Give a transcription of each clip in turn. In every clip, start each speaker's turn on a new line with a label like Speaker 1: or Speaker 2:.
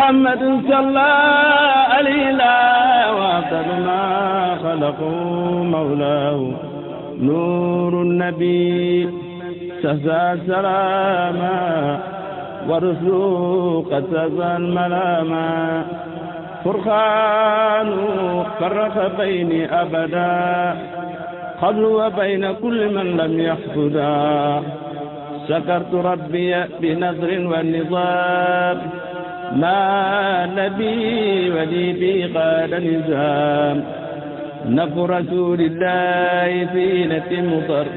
Speaker 1: محمد صلى علينا وأفضل ما خلقوا مولاه نور النبي سهزا سلاما ورسول قد سهزا الملاما فرخان فرق بيني أبدا قبل وبين كل من لم يحفظا شكرت ربي بنظر والنظام ما نبي ولي بي قال نزام نفر رسول الله في نت مطر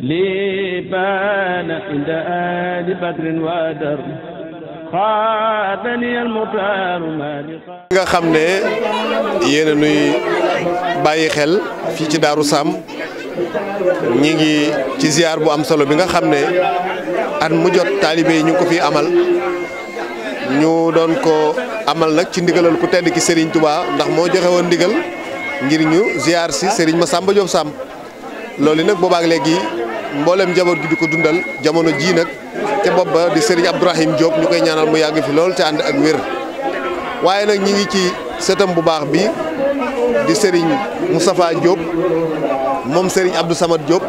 Speaker 1: لي بان عند آل بدر وادر خادني المطار مالقا
Speaker 2: nga xam ne yéen a nuy bàyyi xel fii ci Daaru Sam ñi ngi ci ziar bu am solo bi nga xam ne at mu jot taalibe yi ñu ko fi amal ñu doon ko amal nag ci ndigalal ku tedd ki Serigne Touba ndax moo joxe woon ndigal ngir ñu ziar si Serigne Massamba Diop Sam loolu nag boobaak léegi mboolem njaboot gi di ko dundal jamono ji nag te bopp ba di Serigne Abdourahim Diop ñu koy ñaanal mu yàgg fi lool te ànd ak wér waaye nag ñi ngi ci sëtam bu baax bi di Serigne Moustapha Diop moom Serigne Abdou Samad Diop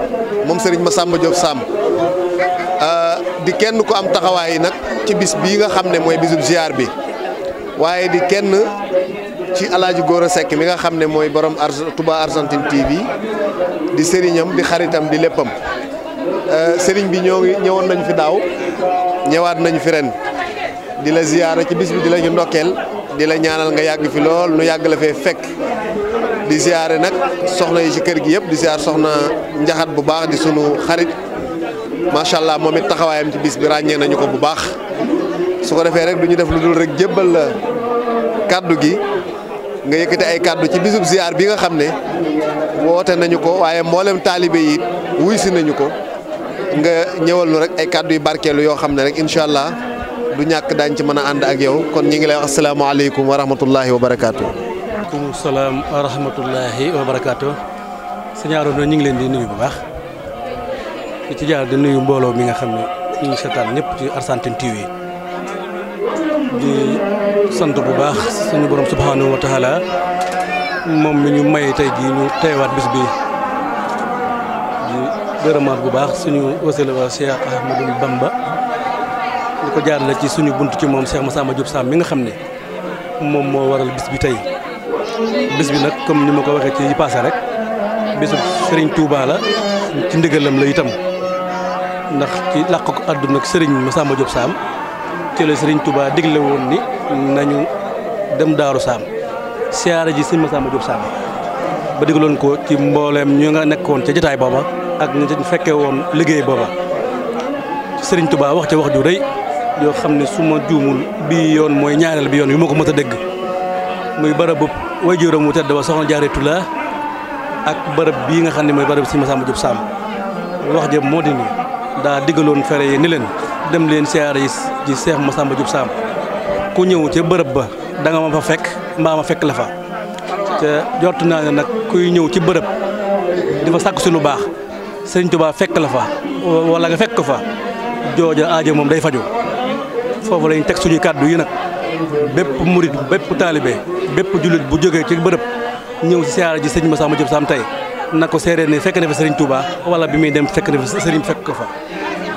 Speaker 2: moom Serigne Massamba Diop Sam di kenn ku am taxawaay nag ci bis bii nga xam ne mooy bisub ziar bi waaye di kenn ci Alaaji Gora Seck mi nga xam ne mooy borom Touba Argentine TV di sëriñam di xaritam di léppam sëriñ bi ñëwoon nañu fi daaw ñëwaat nañu fi ren di la ziyaara ci bis bi di la ñu ndokkeel di la ñaanal nga yàgg fi lool nu yàgg la fee fekk di ziyaare nag soxna yi ci kër gi yëpp di ziyaar soxna njaxat bu baax di sunu xarit macha allah moom it taxawaayam ci bis bi ràññee nañu ko bu baax su ko defee rek du ñu def lu dul rek jébbal la kaddu gi nga yëkkati ay kaddu ci bisub ziar bi nga xam ne woote nañu ko waaye mboolem taalibe yi wuy si nañu ko nga ñëwal nu rek ay kaddu yu barkeelu yoo xam ne rek incha allah du ñàkk daañ ci mën a ànd ak yow kon ñi ngi lay wax asalaamaaleykum wa rahmatullahi wa barakaatu.
Speaker 3: waaleykum salaam wa rahmatullahi wa barakaatu. sëñ Arouna ñu ngi leen di nuyu bu baax ci jaar di nuyu mbooloo mi nga xam ne ñu seetaan ñëpp ci Argentine TV di sant bu baax suñu borom subhanahu wa taala moom mi ñu may tey jii ñu teewaat bis bi di gërëmaat bu baax suñu wasila wa Cheikh Ahmadou Bamba di ko jaarale ci suñu bunt ci moom Cheikh Massamba Diop Sam mi nga xam ne moom moo waral bis bi tey bis bi nag comme ni ma ko waxee ci passé rek bisu Serigne Touba la ci ndigalam la itam ndax ci làq ko àdduna ak Serigne Massamba Diop Sam ci la Serigne Touba digle woon ni nañu dem Daaru Sam siyaare ji Serigne Massamba Diop Sam ba digaloon ko ci mbooleem ñu nga nekkoon ca jotaay booba ak ñu fekkee woon liggéey booba Serigne Touba wax ca wax ju rëy yoo xam ne su ma juumul bii yoon mooy ñaareel bi yoon yu ma ko mës a dégg muy bërëb waajuram wu tedd ba soxna Jaaratullah ak bërëb bii nga xam ne mooy bërëb Serigne Massamba Diop Sam wax jëm moo di ni daa digaloon fere yi ni leen dem leen siyaare yi ci Cheikh Massamba Diop Sam ku ñëw ca bërëb ba da nga ma fa fekk mbaa ma fekk la fa te jot naa ne nag kuy ñëw ci bërëb di fa sàkk si lu baax Serigne Touba fekk la fa wala nga fekk ko fa jooja aajo moom day faju foofu lañ teg suñuy kàddu yi nag bépp murit bépp taalibe bépp jullit bu jógee ci bërëb ñëw si siyaare ji Serigne Massamba Diop Sam tey na ko seeree ne fekk na fa Serigne Touba wala bi muy dem fekk na fa Serigne fekk ko fa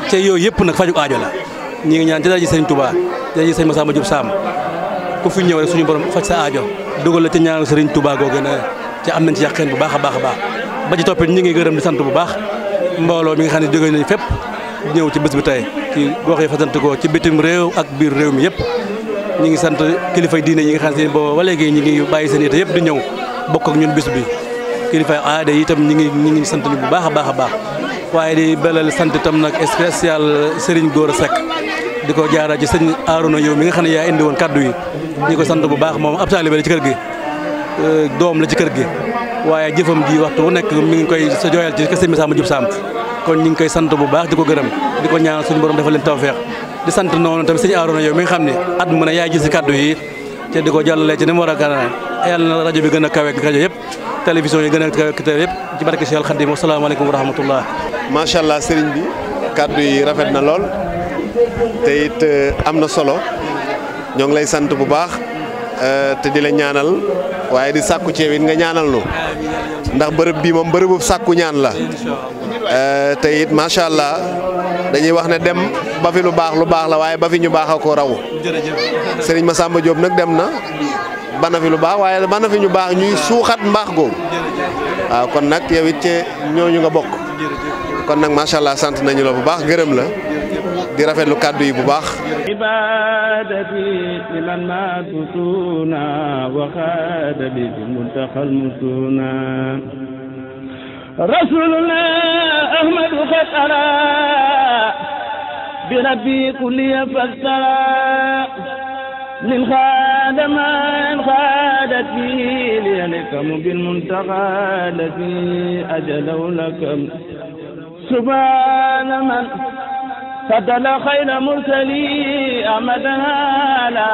Speaker 3: te yooyu yëpp nag faju aajo la ñi ngi ñaan ci dara ji Serigne Touba dara ji Serigne Massamba Diop Sam ku fi ñëw rek suñu borom faj sa aajo dugal la ci ñaanal Serigne Touba googu ne ci am nañ ci yàqeen bu baax a baax a baax ba ci toppit ñi ngi gërëm di sant bu baax mbooloo mi nga xam ne jóge nañ fépp ñëw ci bés bi tey ci gox yi fa sant ko ci bitim réew ak biir réew mi yëpp ñi ngi sant kilifay diine yi nga xam ne booba ba léegi ñi ngi bàyyi seen yite yëpp di ñëw bokk ak ñun bés bi kilifay aada yi itam ñi ngi sant ñu bu baax a baax a baax waaye di belal sant itam nag spécial Serigne Gora Seck di ko jaara ci sëñ Arouna yow mi nga xam ne yaa indi woon kaddu yi ñi ko sant bu baax moom ab taalibe la ci kër gi doom la ci kër gi waaye jëfam ji waxtu wu nekk mi ngi koy sa jooyal ci sëñ Massamba Diop Sam kon ñu ngi koy sant bu baax di ko gërëm di ko ñaanal suñu borom defal leen tawfeex di sant noonu tamit sëñ Arouna yow mi nga xam ne at mu ne yaay gis si kaddu yi te di ko jàllale ci ni mu war a gànnaaw yàlla na rajo bi gën a kawe ak rajo yëpp télévision yi gën a kawe ak télé yëpp ci barke Cheikh Khadim asalaamaaleykum wa rahmatullah.
Speaker 2: macha allah sëriñ bi kaddu yi rafet na lool te it am na solo ñoo ngi lay sant bu baax te di la ñaanal waaye di sàkku ci it nga ñaanal nu ndax bërëb bii moom bërëbu sàkku ñaan la te it macha allah dañuy wax ne dem ba fi lu baax la waaye ba fi ñu baax a ko raw Serigne Massamba Diop nag dem na ba na fi lu baax waaye ba na fi ñu baax ñuy suuxat mbaax googu waaw kon nag yow it ci ñooñu nga bokk kon nag macha allah sant nañu la bu baax gërëm la di rafetlu kàddu yi bu baax.
Speaker 1: ibadati liman ma tutuna wa khada bi muntakhal mutuna rasuluna ahmadu khatara bi rabbi kulli fassara lil khadaman khadat bi liyalkam bil muntaqa lati ajalu lakam subhana man فضل خير مرسلي أحمدنا على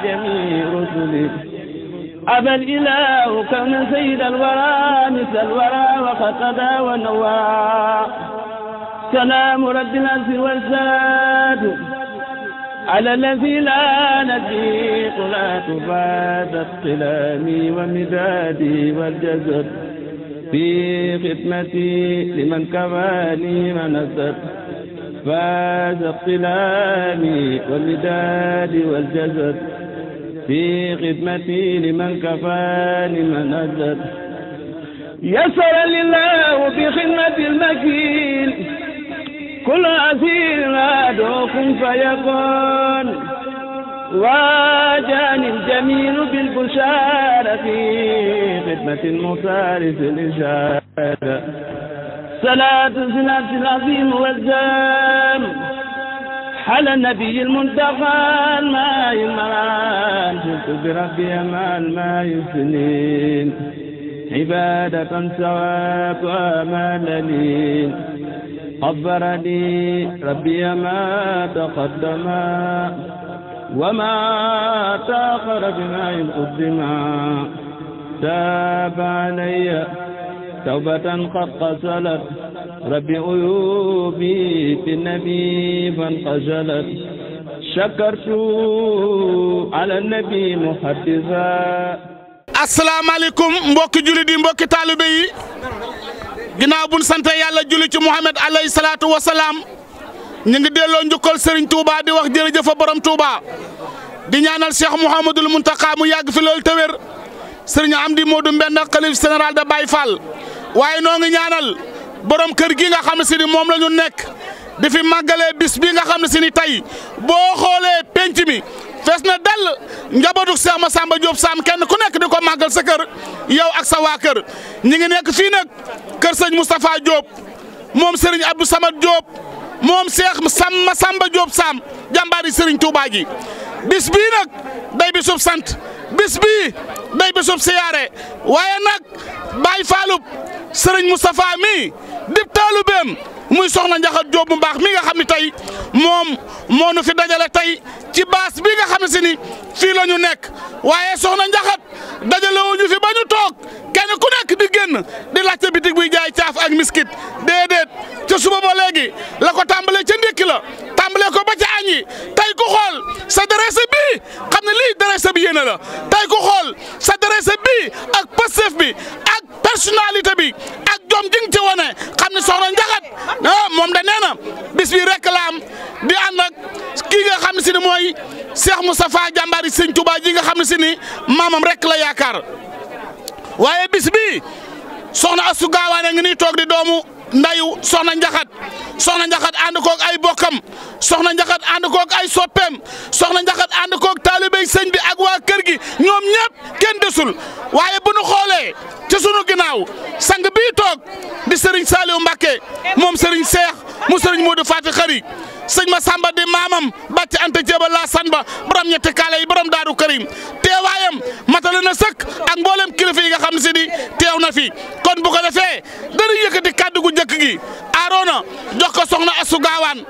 Speaker 1: جميع رسلي أبى الإله كون سيد الورى مثل الورى وخطدا ونوى سلام رب الأرض والساد على الذي لا نضيق لا تفادت قلامي ومدادي والجسد في خدمتي لمن كفاني منست فاز اقتلامي والمداد والجسد في خدمتي لمن كفاني من أجد يسر لله بخدمة المكين كل أسير عدوك فيكون واجاني الجميل بالبشارة في خدمة المختار في الإشارة صلاة الناس العظيم والزام على النبي المنتقى الماء المعان شفت بربي مع الماء السنين عبادة سواك وأمان لي غفر لي ربي ما تقدم وما تأخر بما قدما تاب علي توبة قد قسلت ربي عيوبي في النبي فانقجلت شكرت على النبي محدثا
Speaker 4: asalaamaaleykum mbokki jullit yi mbokki taalibe yi ginnaaw buñ sant yàlla julli ci Muhammad alayhi salaatu wa salaam ñu ngi delloo njukkal Serigne Touba di wax jërëjëf borom Touba di ñaanal Cheikh Mouhamadoul Mountakha mu yàgg fi loolu te wér Serigne Amdi Modou Mbenda xalif général de Baye Fall waaye noo ngi ñaanal borom kër gi nga xam ne si ni moom la ñu nekk di fi màggalee bis bi nga xam ne si ni tey boo xoolee penc mi fees na dell njabootu Cheikh Massamba Diop Sam kenn ku nekk di ko màggal sa kër yow ak sa waa kër ñi ngi nekk fii nag kër sëñ Moustapha Diop moom Serigne Abdou Samad Diop moom Cheikh Massamba Diop Sam jàmbaari Serigne Touba ji bis bii nag day bisub sant bis bii day bisub siyaare waaye nag Baye Fallou Serigne Moustapha mi dib taalubeem muy soxna Njaxat Diop mu baax mi nga xam ne tey moom moo nu fi dajale tey ci baas bi nga xam ne si ni fii la ñu nekk waaye soxna Njaxat dajale wu ñu fi ba ñu toog kenn ku nekk di génn di laajte bitig buy jaay caaf ak miskit déedéet ca suba ba léegi la ko tàmbalee ca ndékki la tàmbalee ko ba ca añ yi tey ku xool sa dérese bii xam ne lii dérese bi yéene la tey ku xool sa dérese bii ak pëstef bi ak personnalité bi ak jom ji nga ci wane xam ne soxna Njaxat moom da nee na bis bi rek la am di ànd ak kii nga xam ne si ni mooy Cheikh Moustapha jàmbaari Sëñ Touba ji nga xam ne si ni maamam rek la yaakaar waaye bis bi soxna Astou Gawane ngi nii toog di doomu ndayu soxna Njaxat ànd koog ay bokkam soxna Njaxat ànd koog ay soppeem soxna Njaxat ànd koog taalibey sëñ bi ak waa kër gi ñoom ñëpp kenn desul waaye bu nu xoolee ci sunu ginnaaw sang bii toog di Serigne Saliou Mbacké moom Serigne Cheikh mu Serigne Modou Fati Khari sëñ Massamba di maamam bàcc ante jéba la san ba borom ñetti kaale yi borom Daaru Karim teewaayam matale na sëkk ak mboolem kilifa yi nga xam ne si ni teew na fi kon bu ko defee dana yëkkati kàddu gu njëkk gi Arona jox ko soxna Astou Gawane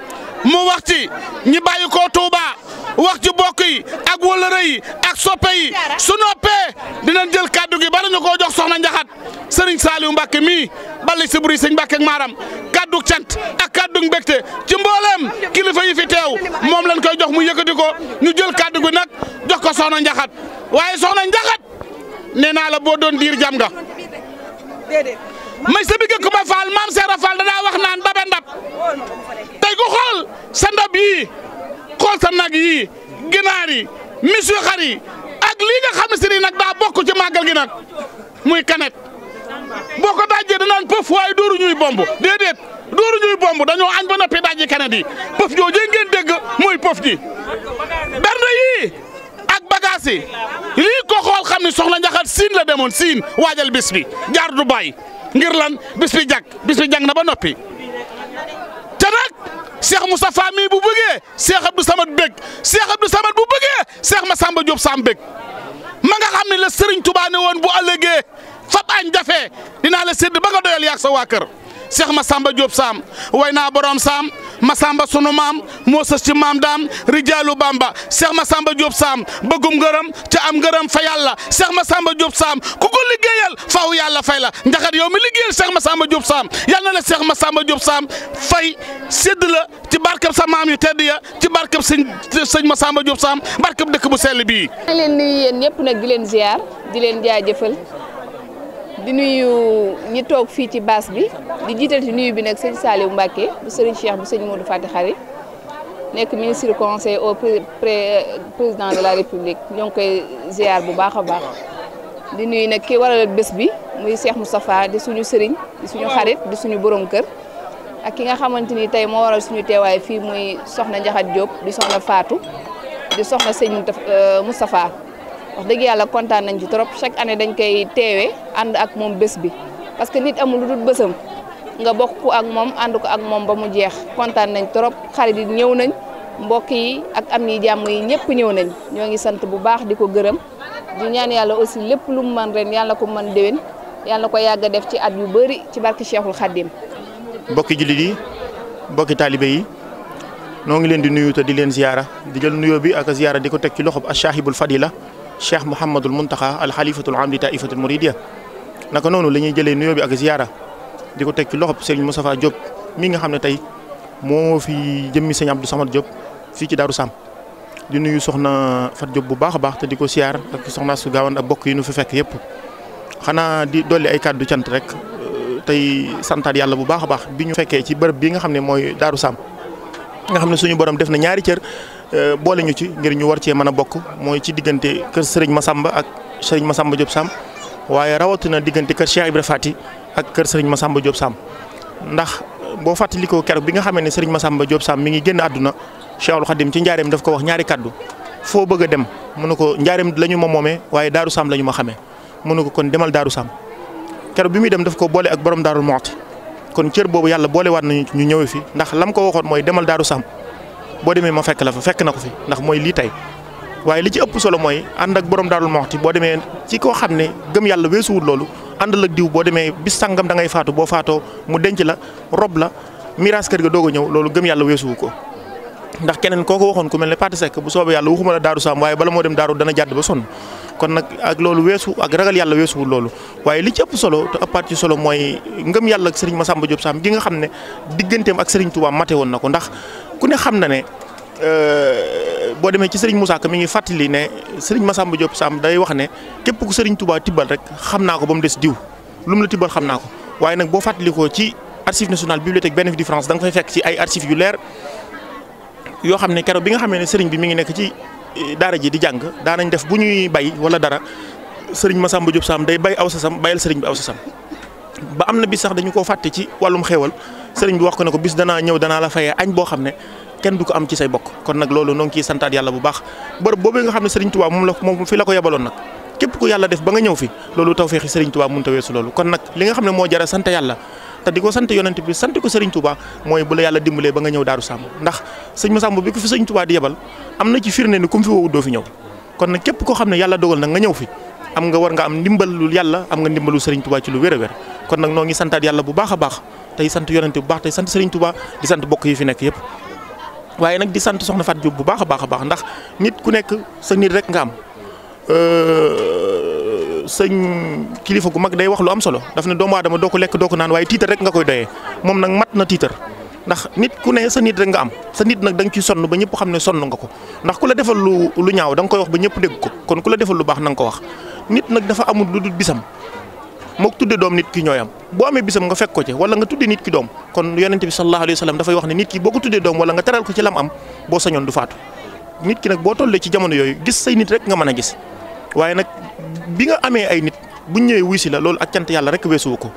Speaker 4: mu wax ci ñi bàyyi ko Touba wax ci bokk yi ak wëllëre yi ak soppe yi su noppee dinañ jël kaddu gi bala ñu koo jox soxna Njaxat Serigne Saliou Mbacke mii bali si buri sëñ Mbacke ak maaram kaddu cant ak kaddu mbégte ci mbooleem kilifa yi fi teew moom lañ koy jox mu yëkkati ko ñu jël kaddu gi nag jox ko soxna Njaxat waaye soxna Njaxat nee naa la boo doon diir jam nga may sa bigg ko ba Fall maam Seera Fall danaa wax naan dabe ndab tey ku xool sa ndab yii xool sa nag yii ginaar yi misu xar yi ak lii nga xam ne si nag daa bokk ci màggal gi nag muy kanet boo ko dajjee danaan pëf waaye dooru ñuy bomb déedéet dooru ñuy bomb dañoo añ ba noppi dajji kanet yi pëf joojee ngeen dégg mooy pëf ji bernde yii ak bagaas yi lii ko xool xam ne soxna Njaxat siin la demoon siin waajal bis bi jaar du bàyyi ngir lan bis bi jag na ba noppi te nag Cheikh Moustapha mii bu bëggee Cheikh Abdou Samad bëgg Cheikh Abdou Samad bu bëggee Cheikh Massamba Diop Sam bëgg ma nga xam ne la Serigne Touba ne woon bu ëllëgee fab añ jafe dinaa la sédd ba nga doyal yaag sa waa kër Cheikh Massamba Diop Sam way naa borom Sam Massamba sunu maam moo sës ci maam daam rijaalu Bamba Cheikh Massamba Diop Sam bëggum ngërëm te am ngërëm fa yàlla Cheikh Massamba Diop Sam ku ko liggéeyal faaw yàlla fay la Njaxat yow mi liggéeyal Cheikh Massamba Diop Sam yal na la Cheikh Massamba Diop Sam fay sédd la ci barkeb sa maam yu tedd ya ci barkeb sëñ Massamba Diop Sam barkeb dëkk bu sell bii.
Speaker 5: maa ngi leen nuyu yéen ñëpp nag di leen ziar di leen jaajëfal di nuyu ñi toog fii ci baas bi di jiital ci nuyu bi nag sëñ Saliou Mbacke bu sëriñ Cheikh bu sëñ Modou Fati Xari nekk ministre conseil au président de la République ñoo ngi koy ziar bu baax a baax di nuyu nag ki waral bés bi muy Cheikh Moustapha di suñu sëriñ di suñu xarit di suñu borom kër ak ki nga xamante ni tey moo waral suñu teewaay fii muy soxna Njaxat Diop di soxna Fatou di soxna sëñ Moustapha wax dëgg yàlla kontaan nañ ci trop chaque année dañ koy teewee ànd ak moom bés bi parce que nit amul lu dul bésam nga bokk ak moom ànd ko ak moom ba mu jeex kontaan nañ trop xarit yi ñëw nañ mbokk yi ak am yi jàmm yi ñëpp ñëw nañ ñoo ngi sant bu baax di ko gërëm di ñaan yàlla aussi lépp lu mu mën ren yàlla ko mën déwén yàlla ko yàgg a def ci at yu bëri ci barki Cheikhul Khadim.
Speaker 6: mbokki jullit yi mbokki taalibe yi noo ngi leen di nuyu te di leen ziyaara di jël nuyoo bi ak ziyaara di ko teg ci loxob Achahibul Fadila Cheikh Mouhamadul Muntaxa al xalifatul am di taifatul muridiya naka noonu la ñuy jëlee nuyoo bi ak ziyaara di ko teg ci loxob Serigne Moustapha Diop mi nga xam ne tey moo fi jëmmi sëñ Abdou Samad Diop fii ci Daaru Sam di nuyu soxna Fat Diop bu baax a baax te di ko siyaar ak soxna su gaawan ak bokk yi nu fi fekk yëpp xanaa di dolli ay kàddu cant rek tey santaat yàlla bu baax a baax bi ñu fekkee ci bërëb bi nga xam ne mooy Daaru Sam nga xam ne suñu borom def na ñaari cër boole ñu ci ngir ñu war cee mën a bokk mooy ci diggante kër Serigne Massamba ak Serigne Massamba Diop Sam waaye rawatina diggante kër Cheikh Ibra Fati ak kër Serigne Massamba Diop Sam ndax boo fàttalikoo keroog bi nga xamee ne Serigne Massamba Diop Sam mi ngi génn àdduna Cheikhul Khadim ci njaareem daf ko wax ñaari kaddu foo bëgg a dem mu ne ko njaareem la ñu ma moomee waaye Daaru Sam la ñu ma xamee mu ne ko kon demal Daaru Sam keroog bi muy dem daf ko boole ak borom Daarul Muxti kon cër boobu yàlla boole waat nañu ñu ñëwee fi ndax lam ko waxoon mooy demal Daaru Sam boo demee ma fekk la fa fekk na ko fi ndax mooy lii tey waaye li ci ëpp solo mooy ànd ak borom Daarul Muxti boo demee ci koo xam ne gëm yàlla weesuwul loolu àndal ak diw boo demee bis sangam da ngay faatu boo faatoo mu denc la rob la miraas kër ga doog a ñëw loolu gëm yàlla weesuwu ko ndax keneen koo ko waxoon ku mel ne Pathé Seck bu soobee yàlla waxuma la Daaru Sam waaye bala moo dem daaru dana jàdd ba sonn kon nag ak loolu weesu ak ragal yàlla weesuwul loolu waaye li ci ëpp solo te ëppaat ci solo mooy ngëm yàlla ak Serigne Massamba Diop Sam gi nga xam ne digganteem ak Serigne Touba mate woon na ko ndax ku ne xam na ne boo demee ci Serigne Moussa Ka mi ngi fàttali ne Serigne Massamba Diop Sam day wax ne képp ku Serigne Touba tibbal rek xam naa ko ba mu des diw lu mu la tibbal xam naa ko waaye nag boo fàttalikoo ci archive nationale bibliothèque bénéfice de France da nga fay fekk ci ay archives yu leer yoo xam ne keroog bi nga xamee ne Serigne bi mi ngi nekk ci daara ji di jàng daanañ def bu ñuy bay wala dara Serigne Massamba Diop Sam day bay aw sasam bayal Serigne bi aw sasam ba am na bis sax dañu koo fàtte ci wàllum xéewal Serigne bi wax ko ne ko bis danaa ñëw danaa la fayee añ boo xam ne kenn du ko am ci say bokk kon nag loolu noo ngi ciy santaat yàlla bu baax bërëb boobu nga xam ne Serigne Touba moom fi la ko yebaloon nag képp ku yàlla def ba nga ñëw fi loolu tawfeexi Serigne Touba mënut a weesu loolu kon nag li nga xam ne moo jara sant yàlla te di ko sant yonent bi sant ko Serigne Touba mooy bu la yàlla dimbalee ba nga ñëw Daaru Sam ndax sëñ Massamba bi ko fi Serigne Touba di yebal am na ci firnde ni ku mu fi woowu doo fi ñëw kon nag képp koo xam ne yàlla dogal nag nga ñëw fi am nga war nga am ndimbalul yàlla am nga ndimbalu Serigne Touba ci lu wér a wér kon nag noo ngi santaat yàlla bu baax a baax tey sant yonent bu baax tey sant Serigne Touba di sant bokk yi fi nekk yëpp waaye nag di sant soxna Fatou Diop bu baax a baax ndax nit ku nekk sa nit rek nga am sëñ kilifa gu mag day wax lu am solo daf ne doomu aadama doo ko lekk doo ko naan waaye tiitar rek nga koy doyee moom nag mat na tiitar ndax nit ku ne sa nit rek nga am sa nit nag da nga ciy sonn ba ñëpp xam ne sonn nga ko ndax ku la defal lu ñaaw da nga koy wax ba ñëpp dégg ko kon ku la defal lu baax na nga ko wax nit nag dafa amul lu dul bisam mook tudde doom nit ki ñooy am boo amee bisam nga fekk ko ci wala nga tudde nit ki doom kon yonente bi sallallahu alayhi wa sallam dafay wax ne nit ki boo ko tuddee doom wala nga teral ko ci lam am boo sañoon du faatu nit ki nag boo tollee ci jamono yooyu gis say nit rek nga mën a gis waaye nag bi nga amee ay nit buñ ñëwee wuy si la loolu ak cant yàlla rek weesuwu ko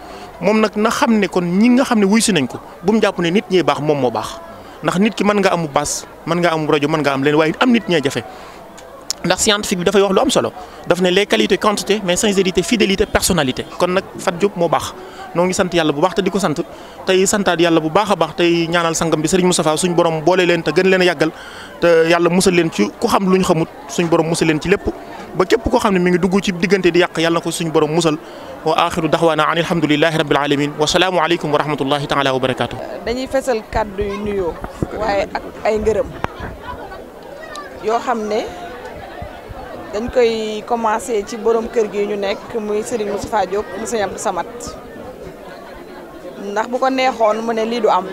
Speaker 6: moom nag na xam ne kon ñi nga xam ne wuy si nañ ko bu mu jàpp ne nit ñee baax moom moo baax ndax nit ki mën nga amu baas mën nga amu rajo mën nga am leen waaye am nit ñee jafe ndax scientifique bi dafay wax lu am solo daf ne les qualités quantité mais sincérité fidélité personnalité kon nag Fatou Diop moo baax noo ngi sant yàlla bu baax te di ko sant tey santaat yàlla bu baax a baax tey ñaanal sangam bi Serigne Moustapha suñ borom boole leen te gën leen a yàggal te yàlla musal leen ci ku xam lu ñu xamut suñ borom musal leen ci lépp ba képp koo xam ne mi ngi dugg ci diggante di yàq yàlla na ko suñ borom musal wa axiru daxwaana an alhamdulillahi rabbil alamin wa salaamu aleykum wa rahmatullahi taala wa barakaatu.
Speaker 7: dañuy fesal kàddu yu nuyoo waaye ak ay ngërëm yoo xam ne dañ koy commencé ci borom kër gi ñu nekk muy Serigne Moustapha Diop mu Serigne Abdou Samad ndax bu ko neexoon mu ne lii du am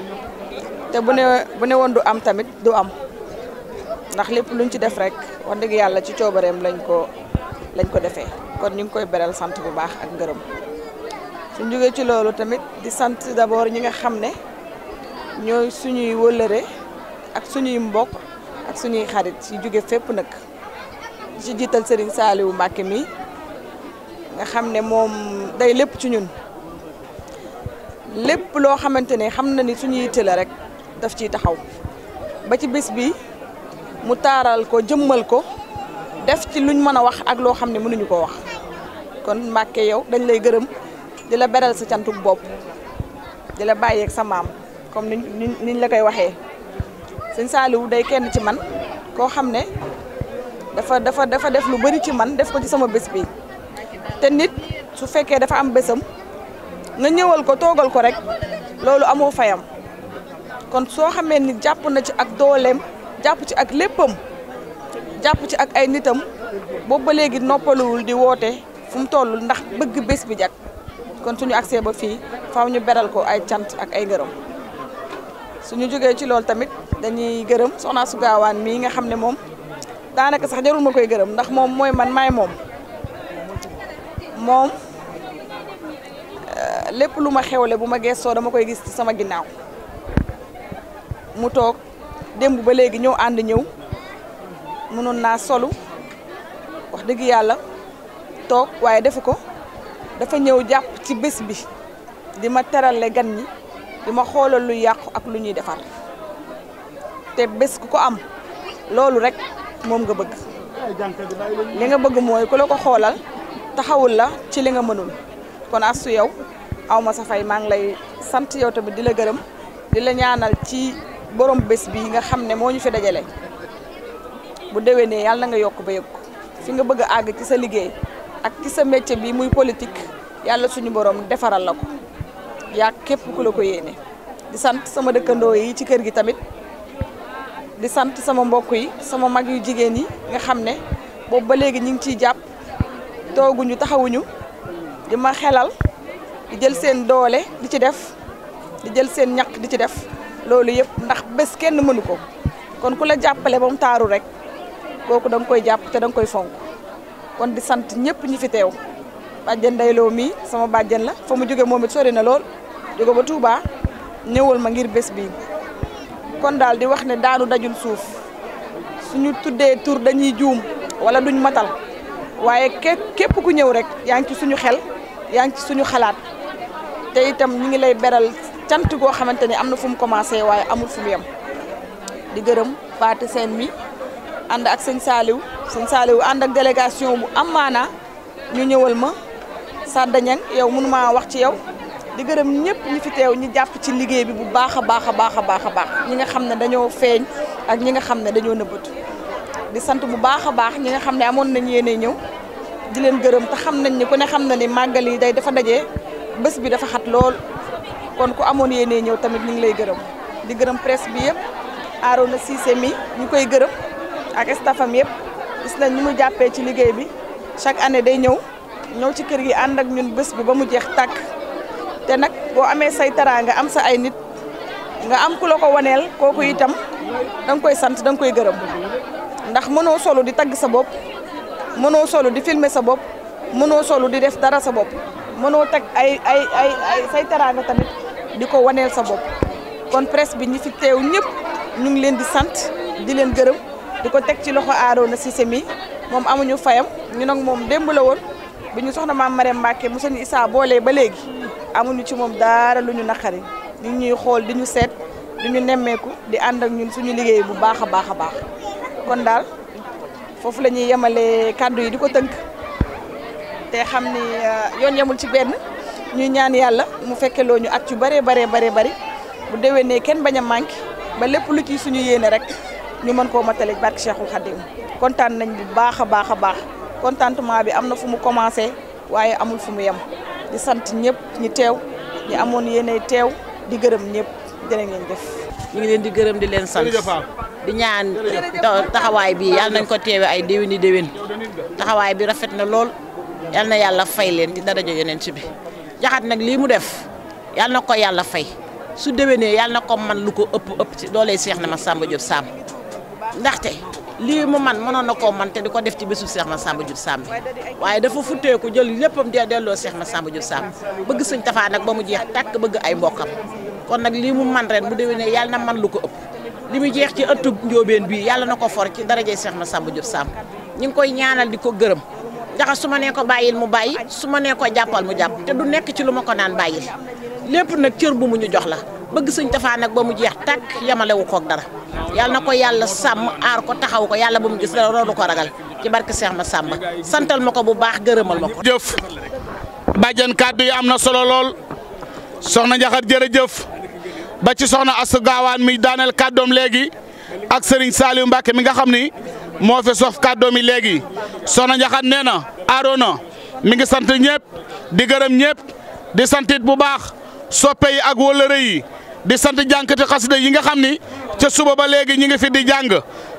Speaker 7: te bu ne woon du am tamit du am ndax lépp luñ ci def rek wax dëgg yàlla ci coobareem lañ ko defee kon ñu ngi koy beral sant bu baax ak ngërëm suñ jógee ci loolu tamit di sant d'abord ñi nga xam ne ñooy suñuy wëllëre ak suñuy mbokk ak suñuy xarit yi jóge fépp nag ci jiital Serigne Saliou Mbacké mi nga xam ne moom day lépp ci ñun lépp loo xamante ne xam na ni suñu yitte la rek daf ciy taxaw ba ci bés bi mu taaral ko jëmmal ko def ci luñ mën a wax ak loo xam ne mënuñu koo wax kon Mbacké yow dañ lay gërëm di la beral sa cantuk bopp di la bàyyeeg sa maam comme niñ la koy waxee Serigne Saliou day kenn ci man koo xam ne dafa def lu bari ci man def ko ci sama bés bi te nit su fekkee dafa am bésam nga ñëwal ko toogal ko rek loolu amoo fayam kon soo xamee ni jàpp na ci ak dooleem jàpp ci ak léppam jàpp ci ak ay nitam boobu ba léegi noppaluwul di woote fu mu toll ndax bëgg bés bi jag kon suñu accès ba fii faaw ñu beral ko ay cant ak ay ngërëm suñu jógee ci loolu tamit dañuy gërëm soxna su gaawaan mii nga xam ne moom daanaka sax jarul ma koy gërëm ndax moom mooy man maay moom lépp lu ma xewle bu ma gëstoo dama koy gis ci sama ginnaaw mu toog démb ba léegi ñëw ànd ñëw mënoon naa solu wax dëgg yàlla toog waaye defu ko dafa ñëw jàpp ci bés bi di ma terale gan ñi di ma xoolal lu yàqu ak lu ñuy defar te bés ku ko am loolu rek moom nga bëgg li nga bëgg mooy ku la ko xoolal taxawul la ci li nga mënul kon astu yow aw ma sa fay maa ngi lay sant yow tamit di la gërëm di la ñaanal ci borom bés bi nga xam ne moo ñu fi dajale bu déwénee yàlla na nga yokk ba yëg ko fi nga bëgg a àgg ci sa liggéey ak ci sa métier bi muy politique yàlla suñu borom defaral la ko yaa képp ku la ko yéene di sant sama dëkkandoo yi ci kër gi tamit di sant sama mbokk yi sama mag yu jigéen yi nga xam ne boobu ba léegi ñu ngi ciy jàpp tooguñu taxawuñu di ma xelal di jël seen doole di ci def di jël seen ñaq di ci def loolu yëpp ndax bés kenn mënu ko kon ku la jàppale ba mu taaru rek kooku da nga koy jàpp te da nga koy fonk kon di sant ñëpp ñi fi teew bàjjen Dayloo mii sama bàjjen la fa mu jóge moom it sori na lool jóge ba Touba ñëwal ma ngir bés bii kon daal di wax ne daanu dajul suuf suñu tuddee tur dañuy juum wala duñ matal waaye képp ku ñëw rek yaa ngi ci suñu xel yaa ngi ci suñu xalaat te itam ñu ngi lay beral cant goo xamante ni am na fu mu commencé waaye amul fu mu yem di gërëm Fatou Sène mi ànd ak sëñ Saliou ànd ak délégation bu am maanaa ñu ñëwal ma Sadda Niang yow mënu maa wax ci yow di gërëm ñëpp ñi fi teew ñi jàpp ci liggéey bi bu baax a baax a baax a baax a baax ñi nga xam ne dañoo feeñ ak ñi nga xam ne dañoo nëbbatu di sant bu baax a baax ñi nga xam ne amoon nañ yéene ñëw di leen gërëm te xam nañ ni ku ne xam na ni màggal yi day dafa daje bés bi dafa xat lool kon ku amoon yéene ñëw tamit ñu ngi lay gërëm di gërëm presse bi yëpp Arona Cissé mi ñu koy gërëm ak staffam yëpp gis nañ ñu mu jàppee ci liggéey bi chaque année day ñëw ci kër gi ànd ak ñun bés bi ba mu jeex tàkk te nag boo amee say teraanga am sa ay nit nga am ku la ko waneel kooku itam da nga koy sant da nga koy gërëm ndax mënoo solo di tagg sa bopp mënoo solo di filmer sa bopp mënoo solo di def dara sa bopp mënoo teg ay say teraanga tamit di ko waneel sa bopp kon presse bi ñi fi teew ñëpp ñu ngi leen di sant di leen gërëm di ko teg ci loxo Arona Cissé mi moom amuñu fayam ñu nag moom démb la woon bi ñu soxna maam Marème Mbacke mu sëñ Issa boolee ba léegi amuñu ci moom dara lu ñu naqari ñu ñuy xool di ñu seet di ñu nemmeeku di ànd ak ñun suñu liggéey bu baax a baax a baax kon daal foofu la ñuy yemale kàddu yi di ko tënk te xam ni yoon yemul ci benn ñuy ñaan yàlla mu fekkeloo ñu at yu bëree bari bu déwénee kenn bañ a manqué ba lépp lu ci suñu yéene rek ñu mën koo matale barke Cheikhul Khadim kontaan nañ bu baax a baax a baax contentement bi am na fu mu commencé waaye amul fu mu yem di sant ñëpp ñi teew ñi amoon yéene teew di gërëm ñëpp jërë ngeen jëf.
Speaker 8: ñu ngi leen di gërëm di leen sant di ñaan taxawaay bi yàlla nañ ko teewe ay déwéni déwén taxawaay bi rafet na lool yàlla na yàlla fay leen di daraja yonent bi Jaxate nag lii mu def yàlla na ko yàlla fay su déwénee yàlla na ko man lu ko ëpp ci doole Seex na Massamba Diop Samb ndaxte lii mu man mënoon na koo man te di ko def ci bésu Seex Massamba Diop Samb waaye dafa futteeku jël léppam delloo Seex Massamba Diop Samb bëgg sëñ Tafa nag ba mu jeex tàkk bëgg ay mbokkam kon nag lii mu man ren bu déwénee yàlla na man lu ko ëpp li mu jeex ci ëttub njóobeen bii yàlla na ko for ci darajey Seex Massamba Diop Samb ñu ngi koy ñaanal di ko gërëm Jaxate su ma nee ko bàyyil mu bàyyi su ma nee ko jàppal mu jàpp te du nekk ci lu ma ko naan bàyyil lépp nag cër bu mu ñu jox la bëgg sëñ Tafa nag ba mu jeex tàkk yamalewu koog dara yàlla na ko yàlla sàmm aar ko taxaw ko yàlla ba mu gis dara rodu ko ragal ci barke Seex Massamba santal ma ko bu baax gërëmal ma ko.
Speaker 4: jëf bàjjan kàddu yi am na solo lool soxna Jaxate jërëjëf ba ci soxna Astou Gawane mi daaneel kàddoom léegi ak Serigne Saliou Mbacke mi nga xam ni moo fi sof kàddoom yi léegi soxna Jaxate nee na Arona mi ngi sant ñëpp di gërëm ñëpp di santit bu baax soppe yi ak wëllëre yi di sant jànkati xasida yi nga xam ni ca suba ba léegi ñi ngi fi di jàng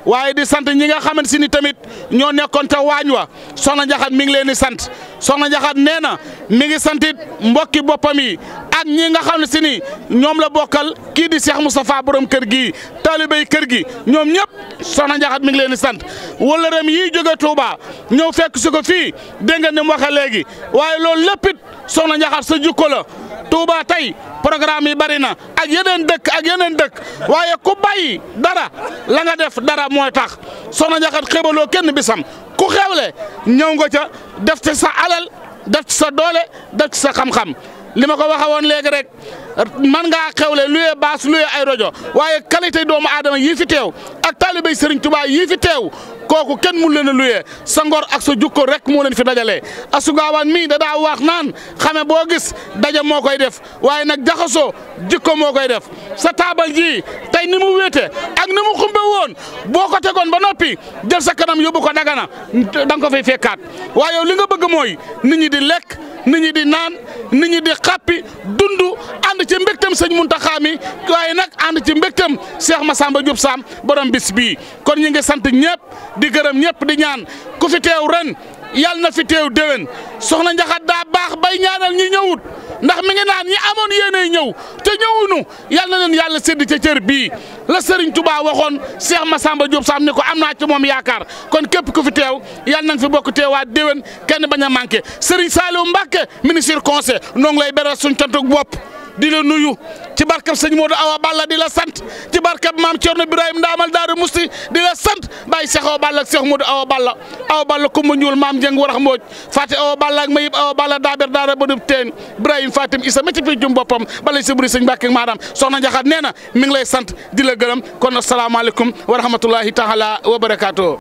Speaker 4: waaye di sant ñi nga xamante si ni tamit ñoo nekkoon te waañ wa soxna Jaxate mi ngi leen di sant soxna Jaxate nee na mi ngi santit mbokki boppam yi ak ñi nga xam ne si ni ñoom la bokkal kii di Cheikh Moustapha borom kër gi taalibey kër gi ñoom ñëpp soxna Jaxate mi ngi leen di sant wëllëreem yi jóge Touba ñëw fekk si ko fii dégg nga ni mu waxee léegi waaye loolu lépp it soxna Jaxate sa jukko la Touba tey programme yi bari na ak yeneen dëkk waaye ku bàyyi dara la nga def dara mooy tax soxna Jaxate xebaloo kenn bisam ku xewle ñëw nga ca def ci sa alal def ci sa doole def ci sa xam-xam li ma ko waxe woon léegi rek man ngaa xewle luye baas luye ay rajo waaye qualité doomu aadama yii fi teew ak taalibey Serigne Touba yii fi teew kooku kenn mun leen a luye sa ngor ak sa jukko rek moo leen fi dajalee Astou Gawane mii da daa wax naan xame boo gis daja moo koy def waaye nag jaxasoo jikko moo koy def sa taabal ji tey ni mu wéete ak ni mu xumbe woon boo ko tegoon ba noppi jël sa kanam yóbbu ko Dagana da nga ko fay fekkaat waaye yow li nga bëgg mooy nit ñi di lekk nit ñi di naan nit ñi di xàppi dundu ànd ci mbégtam sëñ Muntaxa mi waaye nag ànd ci mbégtam Cheikh Massamba Diop Samb borom bis bii kon ñu ngi sant ñëpp di gërëm ñëpp di ñaan ku fi teew ren yàlla na fi teew déwén soxna Jaxate daa baax bay ñaanal ñi ñëwut ndax mi ngi naan ñi amoon yéenay ñëw te ñëwunu yàlla na leen yàlla sédd ca cër bii la Serigne Touba waxoon Cheikh Massamba Diop Samb ni ko am naa ci moom yaakaar kon képp ku fi teew yàlla nañ fi bokk teewaat déwén kenn bañ a manqué Serigne Saliou Mbacke ministre conseil noo ngi lay beral suñ cantuk bopp di la nuyu ci barkab sëñ Modou Awa Balla di la sant ci barkab maam Thierno Birahim Ndaamal Daaru Musti di la sant bàyyi Cheikh Awa Balla ak Cheikh Modou Awa Balla Kumba Ñuul maam Jeng warax Mbooj Fati Awa Balla ak Mayib Awa Balla daaber daara ba dub teen Ibrahim Fatim Issa ma ci piccum boppam balay sa buri sëñ Mbàkke maanaam soxna Jaxate nee na mi ngi lay sant di la gërëm kon asalaamaaleykum wa rahmatullahi taala wa barakaatu